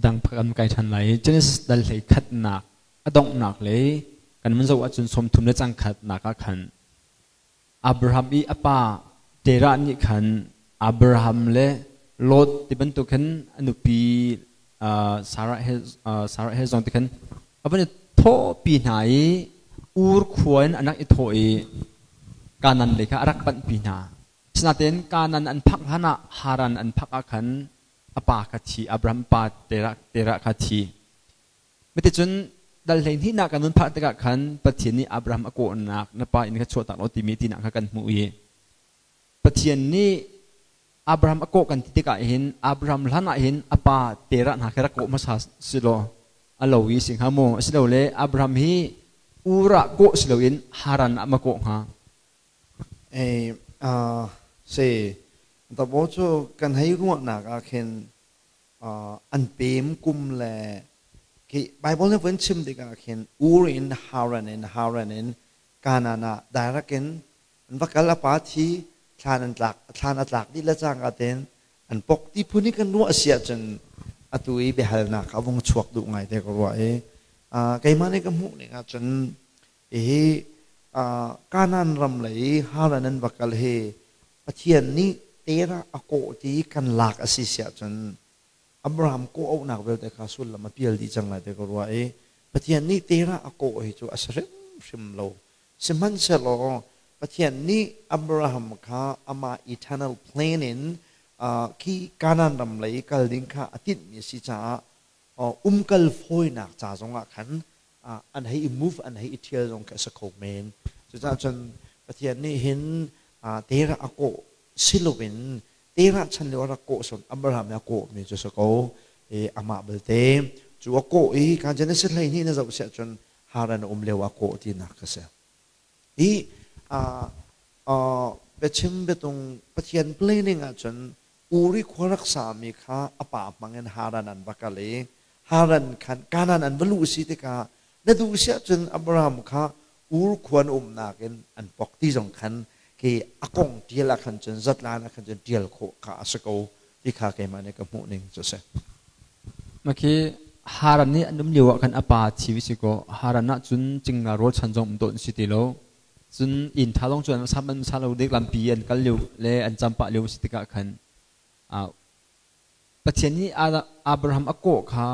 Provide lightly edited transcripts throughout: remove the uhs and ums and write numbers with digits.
Dang kan kai ṭhan lai. Genesis dal hlei khatnak a donghnak le kan mun zoh ahcun 33 le cang khatnak ah khan Abraham i a pa Terah nih khan Abraham le Lot ti bantuk khan a nupi Sarah he Sarah he zong ti khan a van i thawhpi hna i Ur khua in an rak i thawh i Kanan lei kha a rak panhpi hna. Asinain Kanan an phak hlan ah Haran an phak ah khan a pa kha thi, Abraham pa Terah, Terah kha thi. Cuticun dal 12 nak kan hun phak tikah khan Pathian nih Abraham a kawhnak na pa inn kha chuahtak law timi tinak kha kan hmuh i Pathian nih Abraham a kawh kan ti tikah hin Abraham hlan ah hin a pa Terah hna kha rak kawh hmasa si law a lo i si hnga maw? Asilole Abraham hi Ur ah kawh si loin Haran ah ma kawh hnga? Ei, si, dabo cu kan hei ruahnak ah khin an pem kum le khi Bible nih vun chim tikah khin Ur in Haran in Haran in Kanaan ah direct in an va kal. A pa thi thlan an tlak, thlan a tlak dih le cangka tein an pok ti phun i kan ruah si ahcun atu i biahalnak a vung chuak duh ngai te ka ruah i keimah nih ka hmuh ning ahcun hihi Kanaan ram lei Haran an va kal hi Pathian nih Terah a kawh ti kan lak a si si ahcun Abraham kawh auhnak vialte kha sullam a pial dih cang lai ti ka ruah i Pathian nih Terah a kawh hi cu a si hrimhrim lo. Sihmanhsehlaw Pathian nih Abraham kha amah eternal plan in khi Kanaan ram lei kal ding kha a tinhmi a si caah umkal fawinak ca zongah khan an hei i move, an hei i ṭhial zong khi a si kho men. Cucaah cun Pathian nih hin Terah a kawh si loin Terah chan lio a rak kawh son Abraham nih a kawhmi cu si ko i amah belte cu a kawh i kan Genesis 12 na zoh siah cun Haran a um lio ah kawh tinak ka si. Hi biachim biatung Pathian planning ahcun Uri khua rak sami kha a pa hmangin Haran an va kal i Haran khan Kanaan an va luh si tikah na duh si ahcun Abraham kha Ur khua na umnak in an pok ti zong khan khi a kong ṭial ah khan cun zatlan ah khan cun ṭial khawh kha a si ko ti kha keimah nih ka hmuh ning cu a si. Makhi Haran nih an um lio ah khan a pa thi vi si kaw Haran ah cun cingla rawl chan zong um dawh an si ti lo. Cun inn ṭha zong cu an sam an sa lo dek lampi an kal lio le an cam pah lio si tikah khan Pathian nih Abraham a kawh kha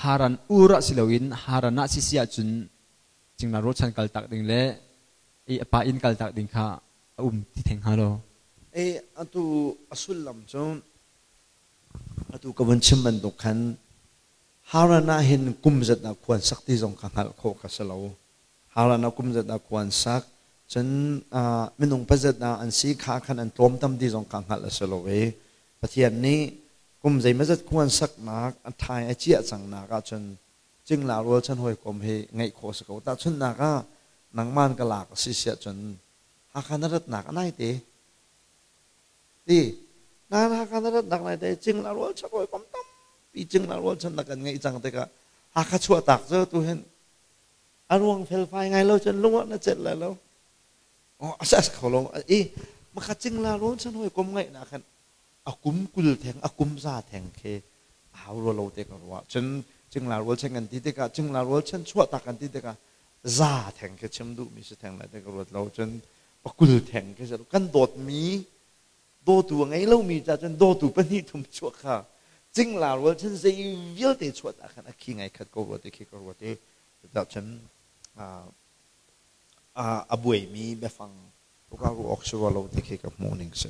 Haran Ur ah si loin Haran ah si si ahcun cingla rualchan kal tak ding le i a pa inn kal tak ding kha a um ti theng hnga lo. E atu a sullam cu atu ka vun chim bantuk khan Haran ah hin kum zat ah khuan sak ti zong ka hngalh khawh kha si lo. Haran ah kum zat ah khuan sak cun minung pazat ah an si kha khan an tlawm tam ti zong ka hngalh a si lo i Pathian nih kum zeimawzat khuan saknak a thai a ciah cangnak ahcun cingla rualchan hawikom hi ngeih khawh a si ko. Tahchunhnak ah nangman ka lak a si siah cun Hakha na ratnak a nai te. Ti nan Hakha na ratnak nai te, cingla rualchan hawikom tampi cingla rualchan na kan ngeih cang tikah Hakha chuahtak cu tu hin a ruang felfai ngai lo cun lung ah na celh lai lo. Oh, a sa kho lo. I maka cingla rualchan hawikom ngeihnak khan a kum 20 theng, a kum 100 theng khi a hau rua lo te ka ruah. Cun cingla rualchan kan ti tikah, cingla rualchan chuahtak kan ti tikah za theng khi chim duhmi si theng lai te ka ruat lo. Cun pakul theng khi si kan dawtmi dawtu a ngei lomi ca cun dawtu pahnih thum chuah kha cingla rualchan zei vialte chuah khan a khi ngai khat ko rua te khi ka ruat i cun a buaimi biafang uka ru awk si rua lo ti khi ka hmuh ning si.